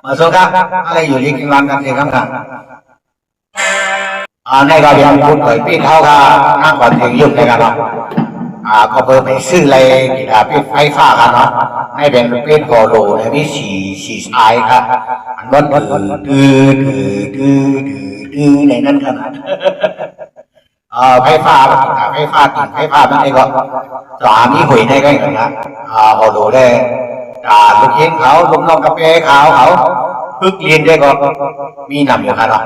ມາສູ່ກັນ ອາໄລຢູ່ດີກິນຫວານກັນເສຍກຳກັນ. ອາ ໃນກະເປັນຜູ້ປ່ອຍປີດເຮົາກະນາງກອນເພງຢູ່ໃນກະເນາະ. ອາ ກໍເປີດໃຫ້ຊື້ໄລ່ກິຕາປີດໄຟຟ້າກະເນາະ. ໃນເປັນປີດໂຮໂລ ໃນມີສີ່ ສີ່ສາຍກະ ອັນວ່າ ຕື້ ຕື້ ໃນນັ້ນກະ ເອີ ໄຟຟ້າ ໄຟຟ້າ ໄຟຟ້າມັນເອງກໍ ຈະມີຫຸຍໃນກັນນະ. ເອີ ເຮົາດູແລ ອາ ລູກຍິງເຂົາ ລູກນ້ອງກາເປຂາວເຂົາ ຝຶກລຽນໄດ້ກໍມີນຳຢູ່ຫັ້ນເນາະ.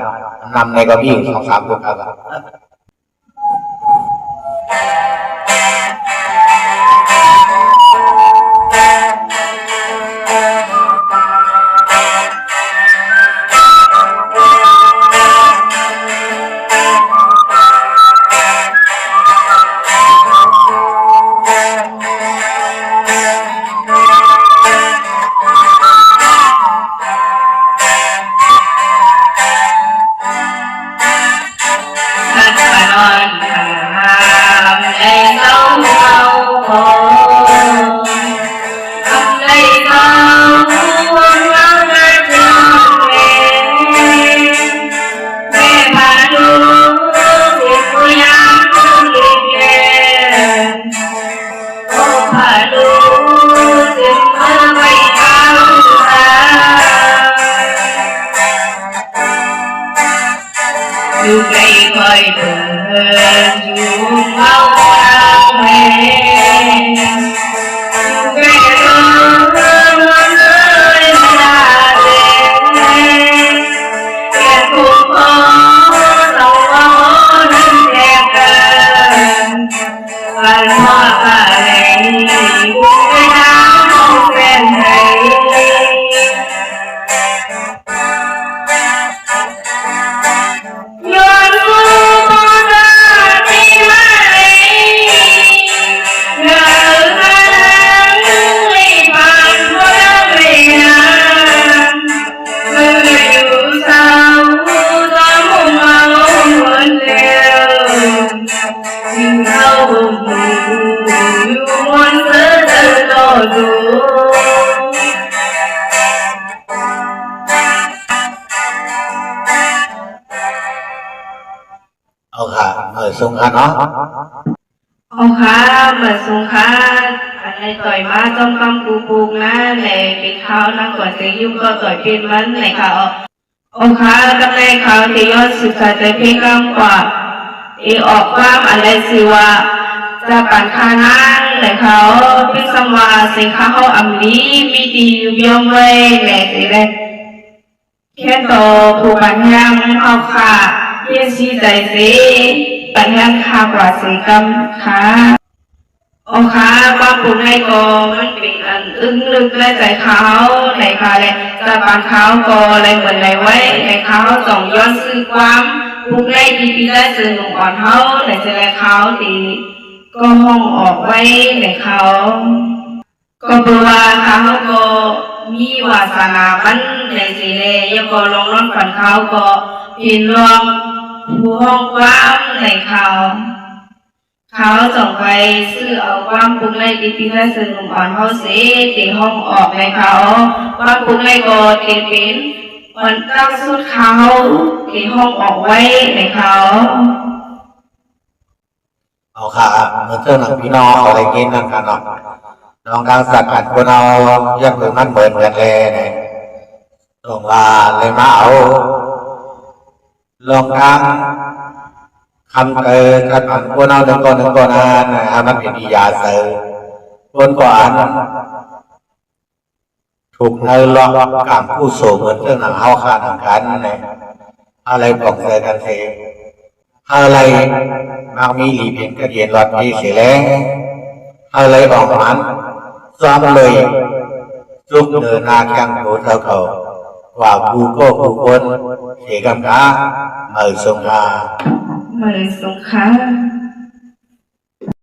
ນຳໃນກໍມີຢູ່ສອງສາມຄົນຫັ້ນລະ. ເອົາຄ່ະ ເມີສົ່ງຄ່ະເນາະ. ເອົາຄ່ະ ເມີສົ່ງຄ່ະ. ອັນໃດຕ່ອຍມາຈອມຄຳກູປູກນາ ແລະ ເປັນຂ່າວນາງກອນເຊຍຢູມກໍຕ່ອຍເປັນມັນໃນຂ່າວ. ໂອຄາ ກຳໄລຂ່າວທີ່ຍ້ອນສືບສາຍໃຈເພງກຳກວ່າ ເອອອກຄວາມອັນໄລຊື່ວ່າ ຈາກການຂ້ານາງແລະເຂົາ ເປັນສ່ຳວ່າສິນຄ້າເຮົາອຳມີ ມີທີ່ຍຸບຍ່ອມໄວ້ແລະເສແລ ແຄ້ນຕໍ່ຜູ້ການແຮງເຮົາຂ້າ ເຮັດສີໃຈເສ ການແຮງຂ້າກວ່າເສກຳຄາ. ໂອຄາ ຄວາມປຸກໃນກໍມັນເປັນອັນອຶ້ງລຶກໃນໃຈຂ້າເຮົາໃນຂ້າແລະ ຈາກການຂ່າວກໍໄດ້ເໝິນໄດ້ໄວ້ໃນຂ້າເຮົາຕ້ອງຍ້ອນຊື່ຄວາມປຸກໃນທີ່ປີໃຕ້ເຊີນໜຸ່ມອ່ອນເຮົາໃນເສແລຂ່າວທີ່ກໍຮ້ອງອອກໄວ້ໃນຂ່າວ. ກໍເພາະວ່າຂ້າເຮົາກໍມີວາສະໜາມັນໃນເສແລ ແລ້ວກໍລອງນອນຝັນຂ່າວກໍເຫັນລອງຜູ້ຮ້ອງຄວາມໃນຂ່າວ. ເຂົາຈອງໄປຊື້ເອົາຄວາມປຸກໃນທີ່ປີໃຕ້ເຊີນໜຸ່ມອ່ອນເຮົາເສ ເຕະຮ້ອງອອກໃນເຂົາ. ຄວາມປຸກໃນກໍເຕເປັນ ມັນຕັ້ງສຸດເຂົາເຕະຮ້ອງອອກໄວ້ໃນເຂົາ. ເອົາຄ່ະ ເໝືອນເຊິ່ງໜັງພີ່ນ້ອງເຮົາໄດ້ຍິນນັ້ນຄ່ະເນາະ. ລອງທາງສັດອັນຄົນເຮົາຍັງເປັນມັນເໝືອນເໝືອນແລແນ່ ຕ້ອງວ່າໄດ້ມາເອົາ ລອງທາງຄຳເຕີກັບອັນຄົນເຮົາໜຶ່ງກ່ອນໜຶ່ງກ່ອນນັ້ນ ໃຫ້ມັນເປັນທີ່ຢາໃສ ຄົນກໍອັນ ທຸກໃນລອກກາມຜູ້ໂສເໝືອນເຊິ່ງໜັງເຮົາຂ້ານຳກັນແນ່ ເຮົາໄດ້ປອງໃສ່ກັນເສ ເຮົາໄດ້ມັກມີຫຼີເປັນກະເຢັນລອດມີເສແລ ເຮົາໄດ້ອອກມັນຊ້ອມເລີຍ ສຸກເນີນາແຂ້ງໂຕເຈົ້າເກົ່າ ວ່າຜູ້ກໍຜູ້ຄົນເສກຳກາ ເມີສົ່ງຄ່ະ ເມີສົ່ງຄ່ະ.